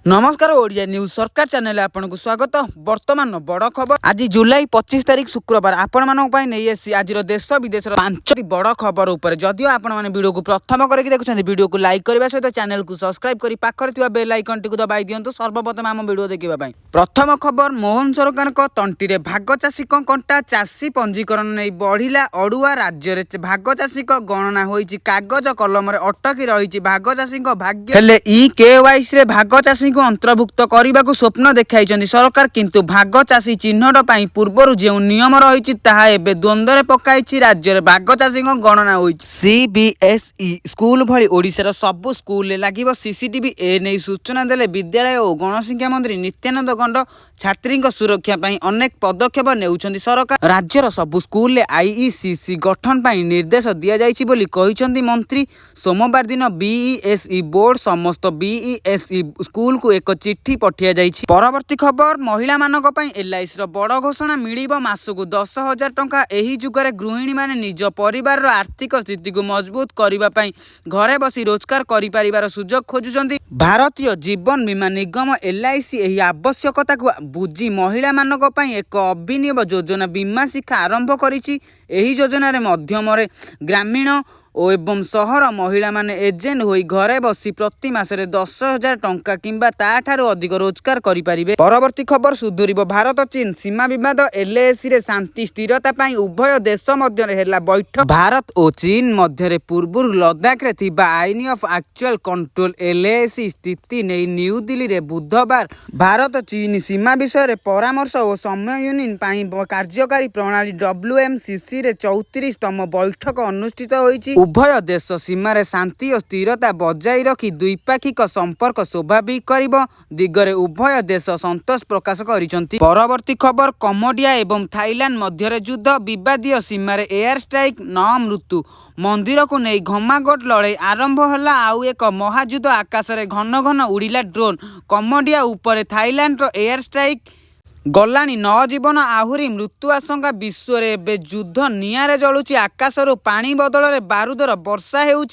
ନମସ୍କାର, ଓଡ଼ିଆ ନ୍ୟୁଜ୍ ସରକାର ଚ୍ୟାନେଲରେ ଆପଣଙ୍କୁ ସ୍ୱାଗତ। ବର୍ତ୍ତମାନ ବଡ଼ ଖବର, ଆଜି ଜୁଲାଇ 25 ତାରିଖ ଶୁକ୍ରବାର। ଆପଣମାନଙ୍କ ପାଇଁ ନେଇ ଆସିଛି ଆଜିର ଦେଶ ବିଦେଶର ପାଞ୍ଚଟି ବଡ଼ ଖବର ଉପରେ। ଯଦିଓ ଆପଣମାନେ ଭିଡ଼ିଓକୁ ପ୍ରଥମ କରିକି ଦେଖୁଛନ୍ତି, ଭିଡ଼ିଓକୁ ଲାଇକ୍ କରିବା ସହିତ ଚ୍ୟାନେଲକୁ ସବସ୍କ୍ରାଇବ୍ କରି ପାଖରେ ଥିବା ବେଲ୍ ଆଇକନ୍ଟିକୁ ଦବାଇ ଦିଅନ୍ତୁ ସର୍ବପ୍ରଥମେ ଆମ ଭିଡ଼ିଓ ଦେଖିବା ପାଇଁ। ପ୍ରଥମ ଖବର, ମୋହନ ସରକାରଙ୍କ ତଣ୍ଟିରେ ଭାଗ ଚାଷୀଙ୍କ କଣ୍ଟା। ଚାଷୀ ପଞ୍ଜୀକରଣ ନେଇ ବଢ଼ିଲା ଅଡୁଆ। ରାଜ୍ୟରେ ଭାଗ ଚାଷୀଙ୍କ ଗଣନା ହୋଇଛି କାଗଜ କଲମରେ, ଅଟକି ରହିଛି ଭାଗ ଚାଷୀଙ୍କ ଭାଗ୍ୟ। ହେଲେ ଇ କେୱାଇସିରେ ଭାଗ ଚାଷୀଙ୍କୁ ଅନ୍ତର୍ଭୁକ୍ତ କରିବାକୁ ସ୍ୱପ୍ନ ଦେଖାଇଛନ୍ତି ସରକାର। କିନ୍ତୁ ଭାଗ ଚାଷୀ ଚିହ୍ନଟ ପାଇଁ ପୂର୍ବରୁ ଯେଉଁ ନିୟମ ରହିଛି, ତାହା ଏବେ ଦ୍ୱନ୍ଦ୍ୱରେ ପକାଇଛି। ରାଜ୍ୟରେ ଭାଗ ଚାଷୀଙ୍କ ଗଣନା ହୋଇଛି। ସିବିଏସ୍ଇ ସ୍କୁଲ ଭଳି ଓଡ଼ିଶାର ସବୁ ସ୍କୁଲରେ ଲାଗିବ ସିସିଟିଭି। ଏ ନେଇ ସୂଚନା ଦେଲେ ବିଦ୍ୟାଳୟ ଓ ଗଣଶିକ୍ଷା ମନ୍ତ୍ରୀ ନିତ୍ୟାନନ୍ଦ ଗଣ୍ଡ। ଛାତ୍ରୀଙ୍କ ସୁରକ୍ଷା ପାଇଁ ଅନେକ ପଦକ୍ଷେପ ନେଉଛନ୍ତି ସରକାର। ରାଜ୍ୟର ସବୁ ସ୍କୁଲରେ ଆଇଇସିସି ଗଠନ ପାଇଁ ନିର୍ଦ୍ଦେଶ ଦିଆଯାଇଛି ବୋଲି କହିଛନ୍ତି ମନ୍ତ୍ରୀ। ସୋମବାର ଦିନ ବିଇଏସ୍ଇ ବୋର୍ଡ ସମସ୍ତ ବିଇଏସ୍ଇ ସ୍କୁଲକୁ ଏକ ଚିଠି ପଠାଯାଇଛି। ପରବର୍ତ୍ତୀ ଖବର, ମହିଳାମାନଙ୍କ ପାଇଁ ଏଲ୍ଆଇସିର ବଡ଼ ଘୋଷଣା। ମିଳିବ ମାସକୁ 10,000 ଟଙ୍କା। ଏହି ଯୁଗରେ ଗୃହିଣୀମାନେ ନିଜ ପରିବାରର ଆର୍ଥିକ ସ୍ଥିତିକୁ ମଜବୁତ କରିବା ପାଇଁ ଘରେ ବସି ରୋଜଗାର କରିପାରିବାର ସୁଯୋଗ ଖୋଜୁଛନ୍ତି। ଭାରତୀୟ ଜୀବନ ବୀମା ନିଗମ ଏଲ୍ଆଇସି ଏହି ଆବଶ୍ୟକତାକୁ ବୁଝି ମହିଳାମାନଙ୍କ ପାଇଁ ଏକ ଅଭିନବ ଯୋଜନା ବୀମା ଶିଖା ଆରମ୍ଭ କରିଛି। ଏହି ଯୋଜନାରେ ମାଧ୍ୟମରେ ଗ୍ରାମୀଣ ଓ ଏବଂ ସହର ମହିଳାମାନେ ଏଜେଣ୍ଟ ହୋଇ ଘରେ ବସି ପ୍ରତି ମାସରେ 10,000 ଟଙ୍କା କିମ୍ବା ତାଠାରୁ ଅଧିକ ରୋଜଗାର କରିପାରିବେ। ପରବର୍ତ୍ତୀ ଖବର, ସୁଧୁରିବ ଭାରତ ଚୀନ ସୀମା ବିବାଦ। ଏଲ୍ଏସିରେ ଶାନ୍ତି ସ୍ଥିରତା ପାଇଁ ଉଭୟ ଦେଶ ମଧ୍ୟରେ ହେଲା ବୈଠକ। ଭାରତ ଓ ଚୀନ ମଧ୍ୟରେ ପୂର୍ବରୁ ଲଦାଖରେ ଥିବା line of actual control, LAC ସ୍ଥିତି ନେଇ ନ୍ୟୁଦିଲ୍ଲୀରେ ବୁଧବାର ଭାରତ ଚୀନ ସୀମା ବିଷୟରେ ପରାମର୍ଶ ଓ ସମନ୍ୱୟ ପାଇଁ କାର୍ଯ୍ୟକାରୀ ପ୍ରଣାଳୀ, ଡବ୍ଲ୍ୟୁଏମ୍ସିସିରେ 34ତମ ବୈଠକ ଅନୁଷ୍ଠିତ ହୋଇଛି। ଉଭୟ ଦେଶ ସୀମାରେ ଶାନ୍ତି ଓ ସ୍ଥିରତା ବଜାୟ ରଖି ଦ୍ୱିପାକ୍ଷିକ ସମ୍ପର୍କ ସ୍ୱାଭାବିକ କରିବା ଦିଗରେ ଉଭୟ ଦେଶ ସନ୍ତୋଷ ପ୍ରକାଶ କରିଛନ୍ତି। ପରବର୍ତ୍ତୀ ଖବର, କମ୍ବୋଡିଆ ଏବଂ ଥାଇଲାଣ୍ଡ ମଧ୍ୟରେ ଯୁଦ୍ଧ। ବିବାଦୀୟ ସୀମାରେ ଏୟାର ଷ୍ଟ୍ରାଇକ୍, ନଅ ମୃତ୍ୟୁ। ମନ୍ଦିରକୁ ନେଇ ଘମାଘୋଟ ଲଢ଼େଇ। ଆରମ୍ଭ ହେଲା ଆଉ ଏକ ମହାଯୁଦ୍ଧ। ଆକାଶରେ ଘନ ଘନ ଉଡ଼ିଲା ଡ୍ରୋନ୍। କମ୍ବୋଡିଆ ଉପରେ ଥାଇଲାଣ୍ଡର ଏୟାର ଷ୍ଟ୍ରାଇକ୍। ଗଲାଣି ନଅ ଜୀବନ, ଆହୁରି ମୃତ୍ୟୁ ଆଶଙ୍କା। ବିଶ୍ୱରେ ଏବେ ଯୁଦ୍ଧ ନିଆଁରେ ଜଳୁଛି। ଆକାଶରୁ ପାଣି ବଦଳରେ ବାରୁଦର ବର୍ଷା ହେଉଛି।